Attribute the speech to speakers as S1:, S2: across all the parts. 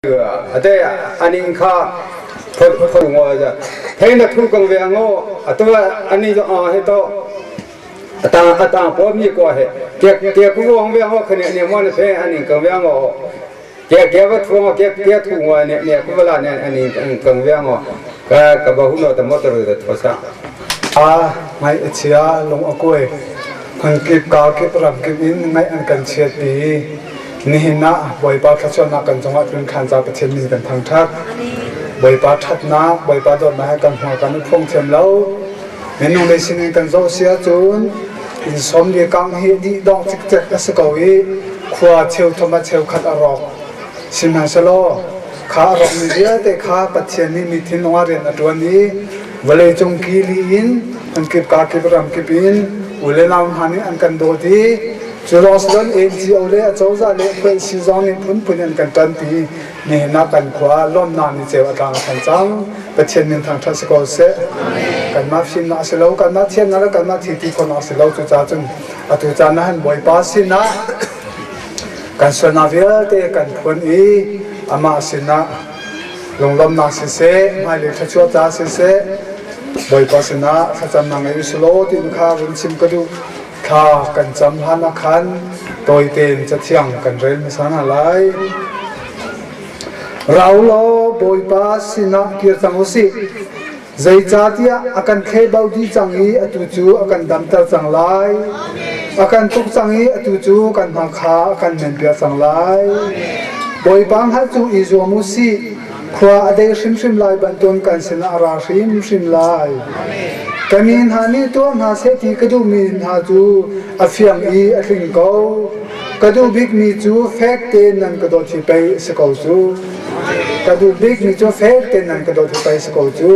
S1: Ate aning kha phot phot ngo ja thei na thu kong ve ngo atwa ani jo a he to ata ata po mi ko he ke ke ku wong ve ngo khane ne mo ne phe aning kong ve ngo ke ke va thu ngo ke ke thu ngo ne ne ku la ne aning kong ve ngo ka ka ba hu no ta motor de tho sa.
S2: A ngai a chia lung a kuai hmun kip ka kip ram kip in ngai an kan chiat pi. Nihin ah Bawipa thluachuahnak kan cungah tlun khan ca Pathian min kan thangṭhat. Bawipa ṭhatnak, Bawipa dawtnak he kan hmual kan i phuang thiam lo. Minung lei sinin kan zoh si ahcun inn sawm li kang hi dih dongh cikcek a si ko i khua cheuthum ah cheukhat a rawk. Sihmanhsehlaw kha a rawkmi vialte kha Pathian nih mi thinlung ah rian a ṭuan i vawleicung kili in hmunkip kakip ramkip in u le nau hna nih an kan dawt i Cu lawng si loin NGO le acozah le khuaihsi zong nih phunphun an kan ṭanpi. Nihin ah kan khua lawmhnak ni ceu a tlang a than cang. Pathian min thangṭhat si ko seh. Kanmah fimnak a si lo, kanmah thiamnak le kanmah thilti khawhnak a si lo. Cucaah cun atu caan ah hin Bawipa sinah kan sualnak vialte kan phuan i amah sinah lunglawmhnak siseh, hmailei thluachuah ca siseh, Bawipa sinah thlacamnak ngei u sih law ti kha vun chim ka duh. Thla kan cam hlan ah khan tawi tein Cathiang kan rel hmasa hna lai. Rau law Bawipa sinah kir cang u sih. Zeicahtiah a kan thlehbauh dih cang i atu cu a kan damter cang lai. A kan tuk cang i atu cu kan hma kha a kan menpiak cang lai. Bawipa hngalh cu i zuam u sih. Khua a dei hrimhrim lai bantukin kan sinah a ra hrimhrim lai. Ka mi hna nih tuah hna seh ti ka duhmi hna cu a fiang i a tling ko. Ka duh bikmi cu fek tein nan ka dawt hi pei a si ko cu. Ka duh bikmi cu fek tein nan ka dawt hi pei a si ko cu.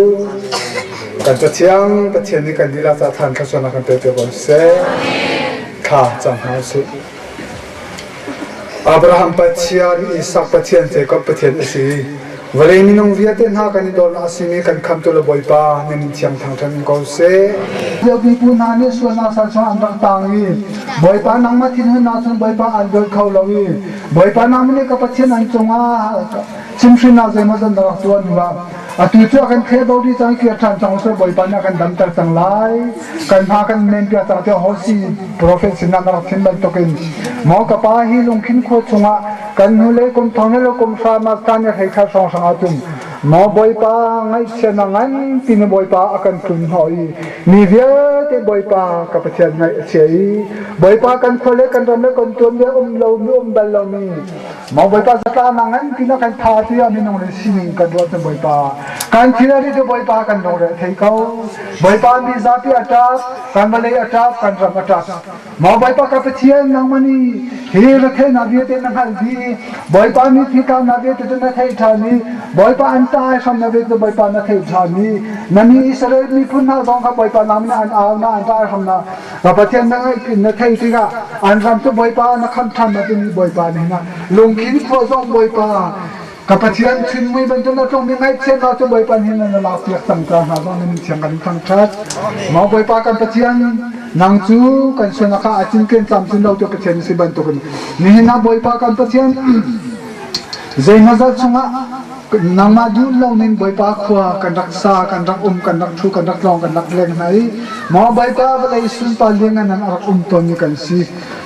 S2: Kan Cathiang Pathian nih kan dihlak ca than thluachuahnak kan pe ko seh. Thla cam hna usih. Abraham Pathian, Isak Pathian, Jakob Pathian a si. Vawlei minung vialte hna kan i dawtnak a simi kan khamtu le Bawipa na min thiang thangṭhat in ko seh. Lio pipu hna nih sualnak sal chung an rak tang i Bawipa nangmah thinhunnak cun Bawipa an dawt kho lo i Bawipa nangmah nih ka Pathian an cungah chimhrinnak zeimawzat na rak tuah hnuah atu cu a kan thlehbo dih cang kir ṭhan cang usih Bawipa nih a kan damter cang lai kan hma kan men piak cang tiah Hosi profet sinah na rak chim bantukin maw ka pa hi lungkhin khua chungah kan hnulei kum thong le kum hra mas ni hlei khat hrawng hrang ahcun maw Bawipa ngaihchiatnak nganpi na Bawipa a kan tlun hnawh i mi vialte Bawipa ka Pathian ngaih a chia i Bawipa kan khua le kan ram le kan tuanbia um lo mi um bal lomi Maw Bawipa zatlannak nganpi na kan tha tiah minung le sining kan ruat na Bawipa. Kan thil a rit Bawipa kan lungre thei ko. Bawipa mi zapi a ṭap, kan vawlei a ṭap, kan ram a ṭap. Maw Bawipa ka Pathian nangmah nih hi retheihnak vialte na hngalh dih. Bawipa mi thikahnak vialte cu na theih ṭhan i Bawipa an ṭah hram na vialte Bawipa na theih ṭhan i na mi Israel miphun hna zong kha Bawipa nangmah nih an au na an ṭah hram na Ka Pathian na ngaih na theih tikah an ram cu Bawipa na khamh ṭhan na timi Bawipa nih na lungkhin khua zong Bawipa ka Pathian chunmui bantuk na tlungmi ngaihchiatnak cu Bawipa nih na lakpiak cang ca hna zong na min thiang kan thangṭhat. Maw Bawipa kan Pathian nang cu kan sualnak ah a cinken camcin lo tu Pathian na si bantukin nihin ah Bawipa kan Pathian zeimawzat chungah Nangmah duh lo ning Bawipa khua kan rak sa, kan rak um, kan rak ṭhu, kan rak tlawng, kan rak leng hna i maw Bawipa vawlei sunpar lianngan an rak um tawnmi kan si.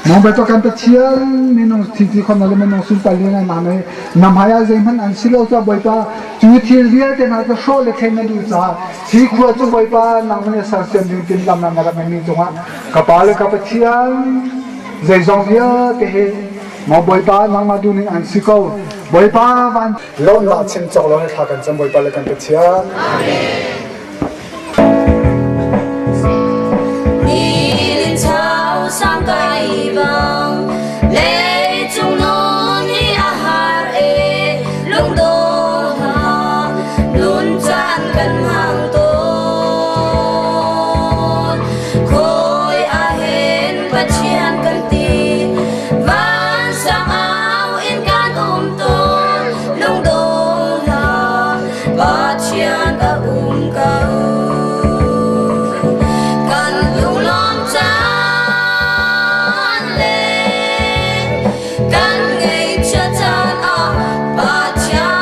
S2: Maw Bawipa kan Pathian minung thilti khawhnak le minung sunpar lianngan hna nih na hmai ah zeihmanh an si lo caah Bawipa cu thil vialte hna cu hrawh le thlen na duh caah hi khua cu Bawipa nangmah nih sersiam ding timhlamhnak na rak ngeihmi cungah ka Pa le ka Pathian zeizong vialte hi Maw Bawipa nangmah duh ning an si ko. Bawipa van lawmnak chim cawk lo thla kan cam Bawipa le kan Pathian.
S3: Amen. Ni chau sang kai bang le chung nun ni a har e lung do ha nun caan kan hmang tawn khoi a hen Pathian kan ti Vansang au in kan um tawn lungdong hlah Pathian a um ko. Kan lunglawm caan le kan ngaihchia caan ah Pathian.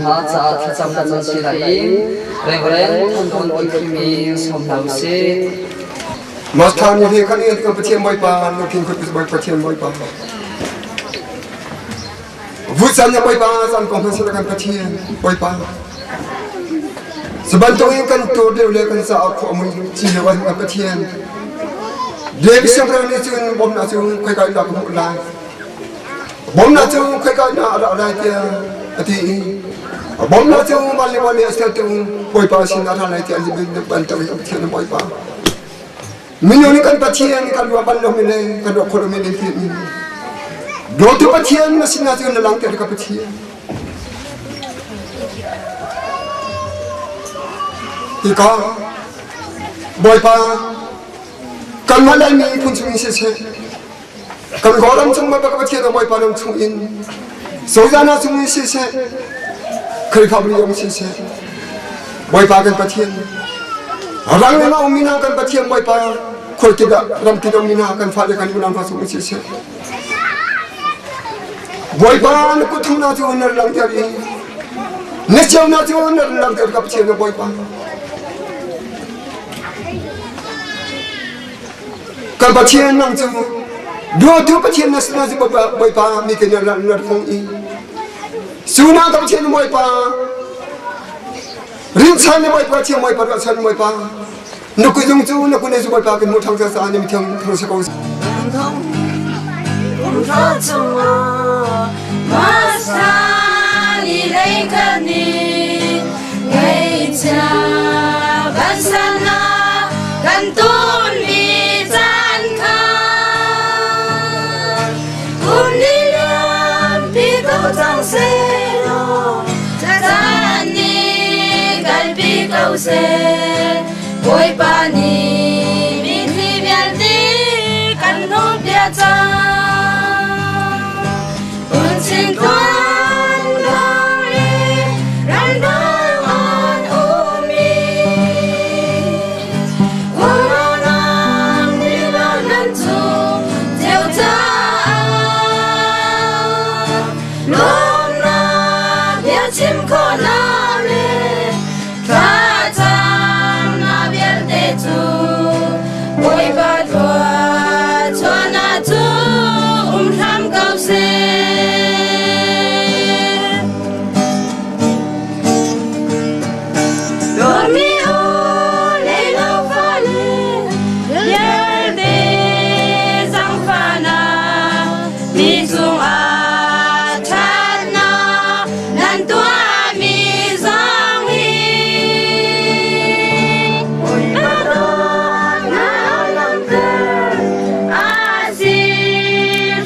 S4: hna caah thlacam nan si lai i Reverend Than Ton Kipimi sawm hna usih.
S5: Mastha ni he kan kan Pathian Bawipa lungthin khut Bawipa Pathian Bawipa Vucan na Bawipa zan ko hman sila kan Pathian Bawipa Sabantuk in kan tur deuh le kan caah khua mui ci lio kan Pathian David siangpahrang nih cun bawmnak cu khoika in dah ka hmuh lai Bawmnak cu khoika in dah a ra lai tiah a ti i bawmnak cu van le van le a sertu Bawipa sin ah ra lai tiah bantuk in Pathian Bawipa Minung nih kan Pathian kan ruah bal lomi le kan ruah khawh lomi le ti Dawtu Pathian na sinah cun na langter ka Pathian Hika Bawipa kanmah Laimi phun chung in siseh kan Kawlram chung Bawipa ka Pathian Bawipa ram chung in Sozana chung in siseh Khrihfabu yong siseh Bawipa kan Pathian rang le ummi hna kan Pathian Bawipa khual tikah ram kip ummi hna kan fale kan unau hna chung in siseh Bawipa na kut thangnak cu na langhter i na ceunak cu na langhter ka Pathian na Bawipa. Kan Pathian nang cu duatu Pathian na sinah cu Bawipa mi ke na na phong i suna ka Pathian Bawipa rinchan na Bawipa thiang Bawipa ruahchan Bawipa na kuzung cu na kune cu Bawipa kan hmuh thang ca ni mithiang thang si ko.
S3: Kan tun mi caan kha kum ni liampi ko cang seh law caan nih kalpi ko seh Bawipa nih mitthli vialte kan hnawhpiak cang Hun chin tuan dang le ramdang an ummi Khuaruahnak tiva nan cung ceu caah lawmnak bia chim khawhnak le thlacamnak vialte cu Bawipa thluachuahnak cu um hram ko seh. Dawtmi u le lo fale vialte zaangfahnak mi cungah ṭhatnak nan tuahmi zong hi Bawipa dawtnak langhter a si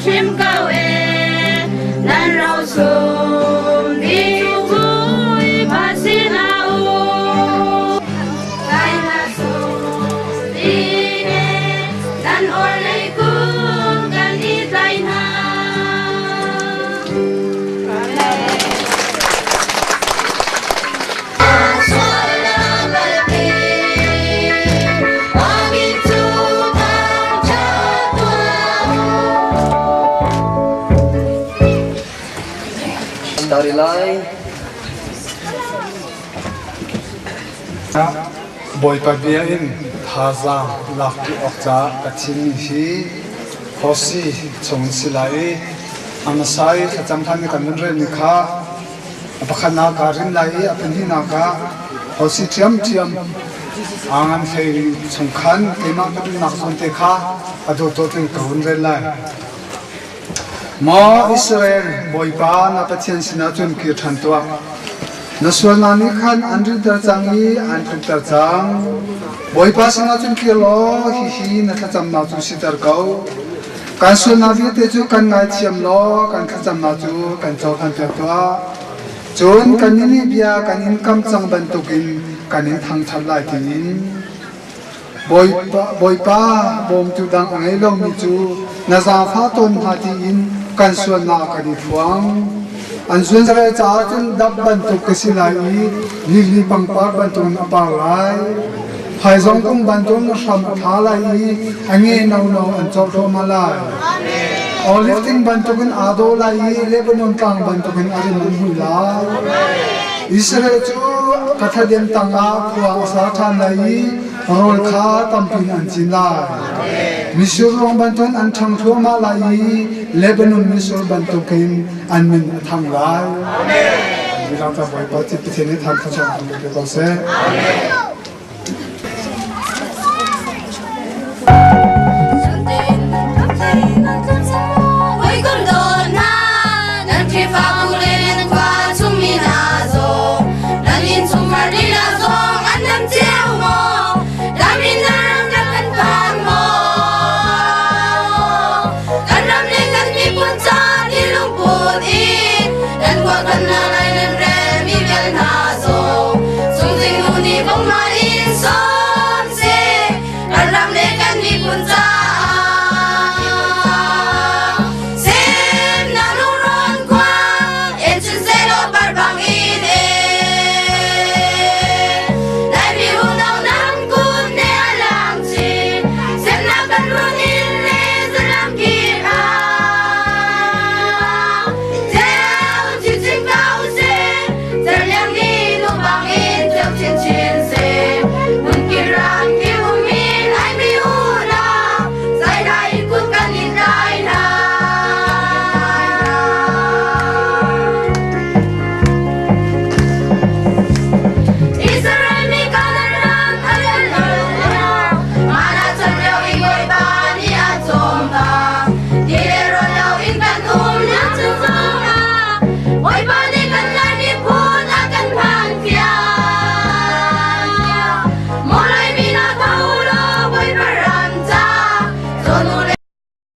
S3: hrim ko ee nan rosum dih cu Bawipa sinah u kai hna sung ding ee nan orhlei kut kan i tlai hna.
S4: Dari lai.
S2: Bawipa bia in thazaang lakpi awk caah ka thimmi hi Hosi chung si lai i a hmasa i thlacam hlan i kan vun relmi kha a pakhatnak ah rin lai i a pahnihnak ah Hosi ṭhiamṭhiam aa ngan hlei chung khan keimah ka duhnak zawn te kha a dawtdawt in ka hun rel lai. Maw Israel, Bawipa na Pathian sinah cun kir ṭhan tuah. Na sualnak nih khan an rilter cang i an tlukter cang. Bawipa sinah cun kir law hihi na thlacamnak cu siter ko. Kan sualnak vialte cu kan ngaithiam law kan thlacamnak cu kan cohlanpiak tuah. Cun kannih nih bia kan in kam cang bantukin kan in thangṭhat lai tiin. Bawipa, bawmtu dang a ngei lomi cu na zaangfah tawn hna tiin kan sualnak kan i phuang. An zuanzare caah cun dap bantuk ka si lai i lili pangpar bantukin a par lai. Phaizawng kung bantukin na hram a ṭha lai i a nge nono an corh hluahmah lai. Olive thing bantukin aa dawh lai i Lebanon tlang bantukin a rim an hmui lai. Israel cu ka thladem tangah khua a sa ṭhan lai i rawl kha tampi in an cin lai. Mitsur ruang bantukin an ṭhang thluahmah lai i Lebanon mitsur bantukin an min a thang lai. Amen. Bawipa Pathian nih than thluachuah an pe ko seh. Amen.